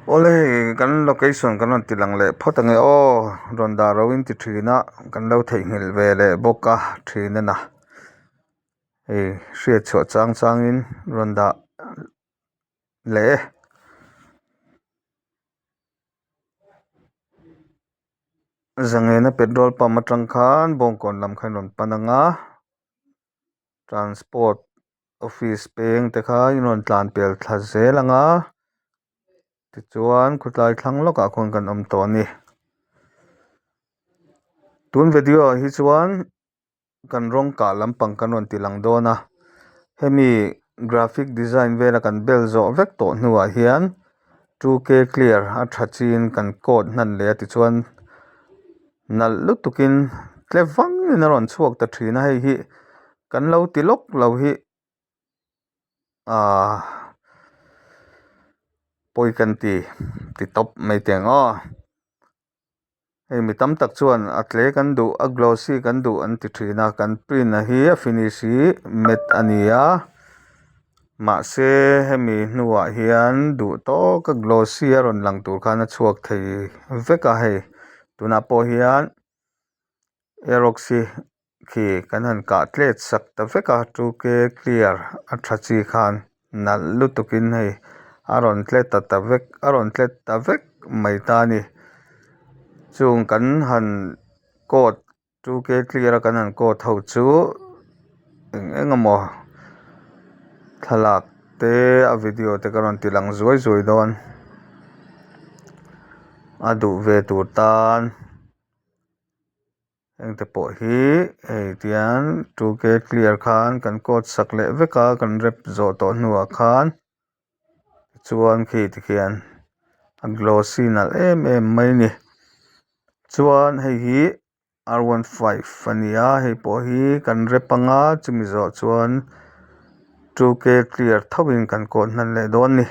Awle hei kan location kan rawn ti lang leh phawt ange aw rawn dah ro in ti thin a kan lo theihnghilh ve leh bawk a thin a na hei hriat chhuah chang chang in rawn dah leh e. Zangena petrol pump atang khan bawngkawn lam kha in rawn pan ang a transport office peng te kha in rawn tlan pel thla zel ang a tichuan khawtlai thlang lawkah khawn kan awm tawh a ni tun video ah hi chuan kan rawng kah lampang kan rawn ti lang dawn a hemi graphic design vela kan bel zawh vek tawh hnuah hian 2K clear a tha chin kan coat hnan leh a tichuan nalh lutukin tle vangin a rawn chhuak ta thin a hei hi kan lo ti lawk lo hi ahh pawi kan ti ti tawp mai teh ang aw. Hei mi tam tak chuan a tle kan duh a glossy kan duh an ti thin a kan print a hi a finish hi matte a ni a mahse hemi hnuah hian duh tawk a glossy a rawn lang tur khan a chhuak thei vek a hei tunah pawh hian aerox hi khi kan han kah tlet sak ta vek a 2K clear a tha chi khan nalh lutuk in hei a rawn tlet ta ta vek a rawn tlet ta vek mai ta a ni chung kan han coat 2K clear a kan han coat ho chu eng eng emaw thlalak te a video te ka rawn ti lang zuai zuai dawn a duh ve tur tan. Heng te pawh hi hei tian 2K clear khan kan coat sak leh vek a kan rep zawh tawh hnuah khan chuan khi tikhian a glossy nalh em em mai a ni chuan hei hi r 15 a ni a hei pawh hi kan rep anga chumi zawh chuan 2K clear tho in kan coat hnan leh dawn a ni.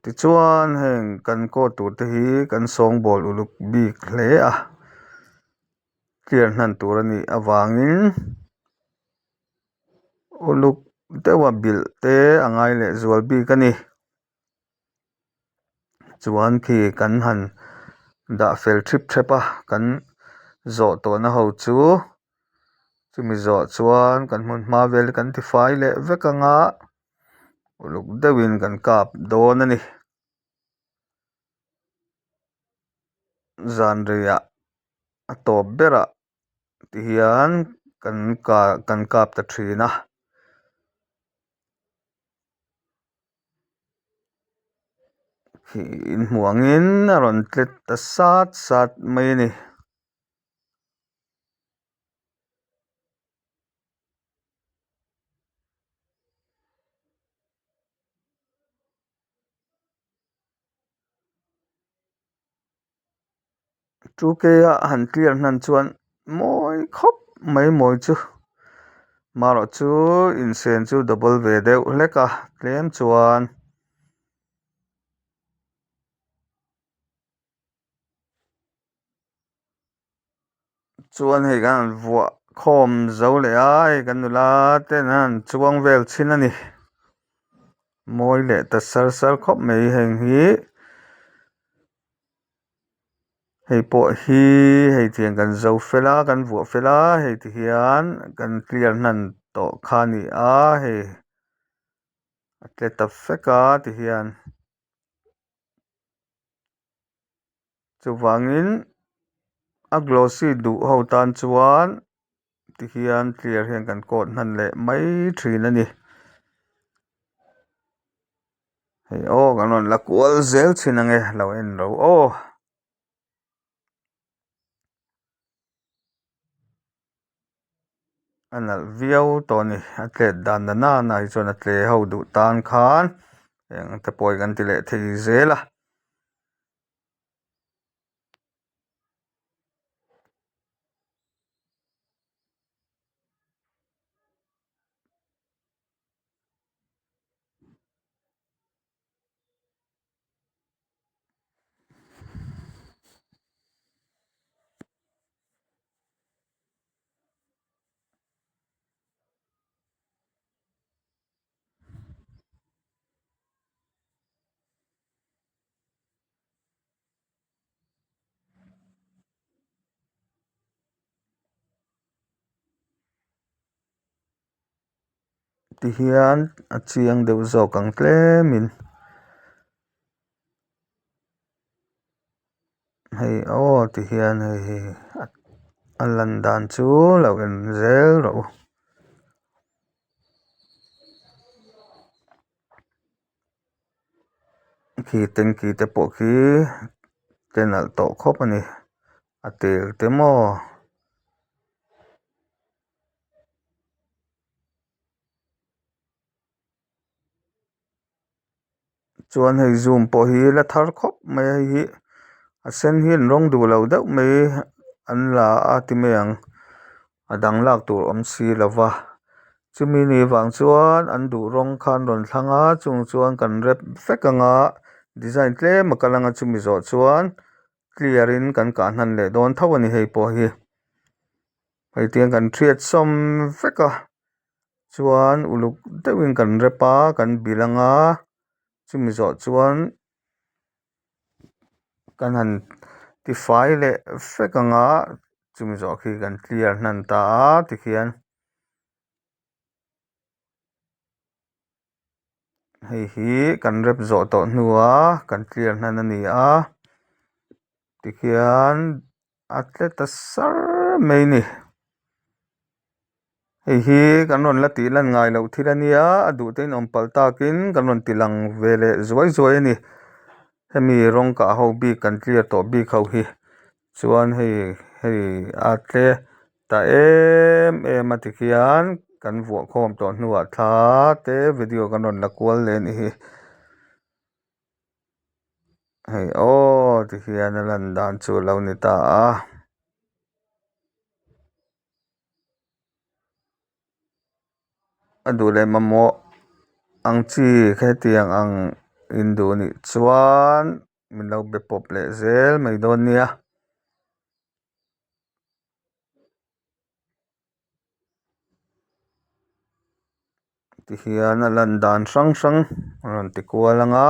Tichuan heng kan coat tur te hi kan sawngbawl uluk bik hle a clear hnan tur a nih avangin uluk deuha bilh te a ngai leh zual bik a ni chuan khi kan han dah fel thip thep a kan zawh tawhna ho chu chumi zawh chuan kan hmun hma vel hi kan tifai leh vek ang a. Uluk deuhin kan kap dawn a ni. Zan reiah a tawp berah ti hian kan kah kan kap ta thin a. Khi inhmuh angin a rawn tlet ta sat sat mai a ni. 2K a han clear hnan chuan mawi khawp mai mawi chu marawh chu insen chu double ve deuh hlek a tlem chuan. Chuan hei kan han vuah khawm zo leh a hei kan nula ten an han chuang vel chhin a ni mawi leh ta sar sar khawp mai heng hi hei pawh hi hei tiang kan zo fel a kan vuah fel a hei ti hian kan clear hnan tawh kha a ni a hei a tle ta vek a ti hian. Chuvangin a glossy duh ho tan chuan tihian clear hian kan coat hnan leh mai thin a ni. Hei aw kan rawn la kual zel thin ange lo en ro aw. A nalh viau tawh a ni a tlet dan na nana hi chuan a tle ho duh tan khan eng te pawh hi kan ti leh thei zel a. Tihian a chiang deuh zawk ang tlemin hei aw tihian hei hi a lan dan chu lo en zel rawh u. Khi tanky te pawh khi tle nalh tawh khawp a ni a tel te maw. Chuan hei zoom pawh hi la thar khawp mai a hei hi a sen hi an rawng duh lo deuh mai an la a ti mai ang a dang lak tur awm si lo va chumi ni vang chuan an duh rawng kha an rawn thlang a chung chuan kan rep vek anga design tlem a kal anga chumi zawh chuan clear in kan kah hnan leh dawn tho a ni hei pawh hi. Hei tiang kan hriat sawm vek a chuan uluk deuhin kan rep a kan bilh anga chumi zawh chuan kan han tifai leh vek anga chumi zawh khi kan clear hnan ta a tikhian. Hei hi kan rep zawh tawh hnua kan clear hnan a ni a tikhian a tle ta sar mai a ni hei hi kan rawn la tih lan ngai loh thil a nia a duh te in awm palh takin kan rawn ti lang ve leh zuai zuai a ni hemi rawng kah ho bik kan clear tawh bik ho hi chuan hei hei a tle Ta em em a tikhian kan vuah khawm tawh hnuah thla te video kan rawn la kual leh a nih hi. Hei aw tikhian a lan dan chu a lo ni ta a. A duh leh mamawh ang chi hetiang ang in duh nih chuan min lo be pawp leh zel mai dawn nia. Tihian a lan dan hrang hrang a rawn ti kual ang a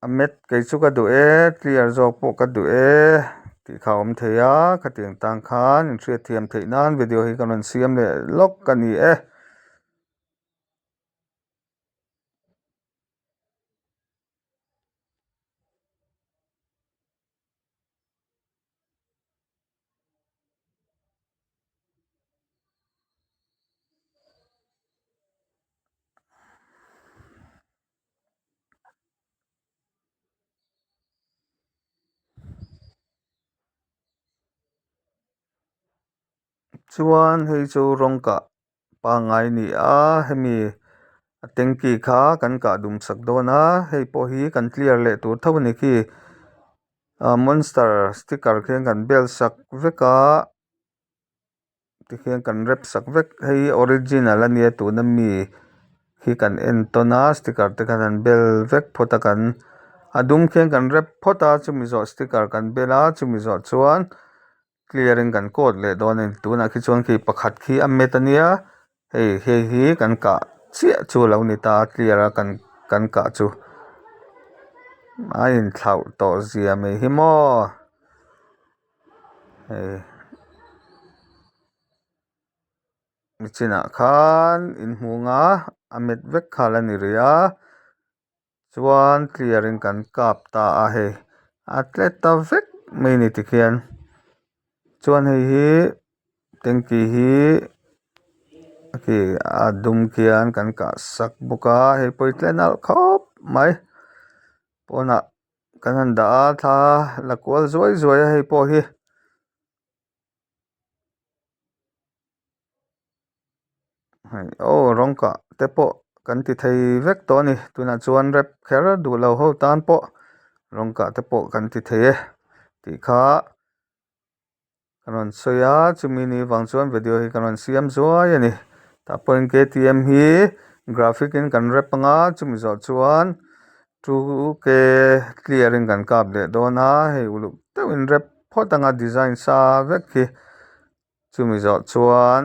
a mat kei chu ka duh e clear zawk pawh ka duh e tih kha a awm thei a khatiang tan khan inhriatthiam theih nan video hi ka rawn siam leh lawk a ni e. Chuan hei chu rawng kah pangngai a ni a hemi a tanky kha kan kah dum sak dawn a hei pawh hi kan clear leh tur tho a ni khi ah monster sticker khian kan bel sak vek a tikhian kan rep sak vek hei hi original a nia tuna mi hi kan en tawn a sticker te khan an bel vek phawt a kan a dum khian kan rep phawt a chumi zawh sticker kan bel a chumi zawh chuan. Clear in kan coat leh dawn a ni tunah khi chuan khi pakhat khi a met a nia hei hei hi kan kah chiah chu a lo ni ta a clear a kan kan kah chu a inthlauh tawh zia mai hi maw hei nichinah khan inhmung a a met vek kha la ni rih a. Chuan clear in kan kap ta a hei a tle ta vek mai a ni tikhian chuan hei hi tanky hi khi a dum khian kan kah sak bawk a hei pawh hi tle nalh khawp mai pawnah kan han dah a thla la kual zuai zuai a hei pawh hi. Hei aw rawng kah te pawh kan ti thei vek tawh a ni tunah chuan rep kher duh lo ho tan pawh rawng kah te pawh kan ti thei e tih kha ka rawn sawi a chumi ni vang chuan video hi ka rawn siam zuai a ni tah pawhin k t m hi graphic in kan rep anga chumi zawh chuan two k clear in kan kap leh dawn a hei uluk deuhin rep phawt anga design sa vek hi. Chumi zawh chuan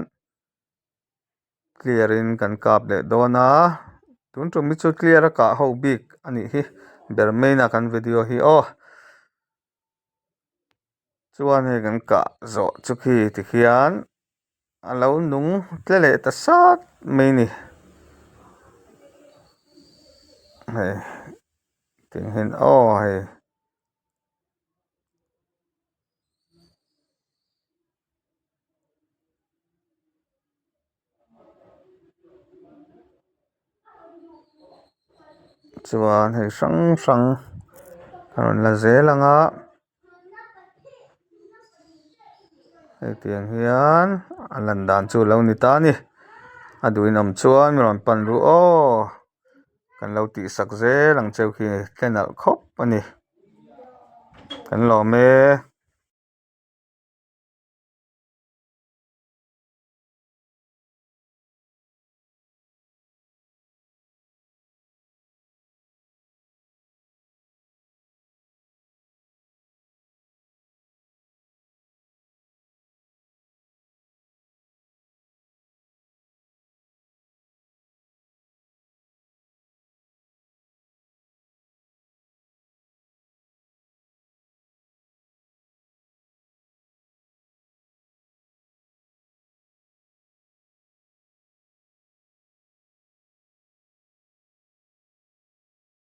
clear in kan kap leh dawn a tun tum hi chu clear a kah ho bik a nih hi ber main a kan video hi aw chuan hei kan kah zawh chu khi tikhian. A lo nung tle leh ta sat mai a ni hei tiang hian aw hei. Chuan hei hrang hrang a rawn la zel ang a hetiang hian a lan dan chu a lo ni ta a ni a duhin awm chuan mi rawn pan ru aw kan lo tih sak zel ang cheu khi a nalh khawp a ni kan lawm e.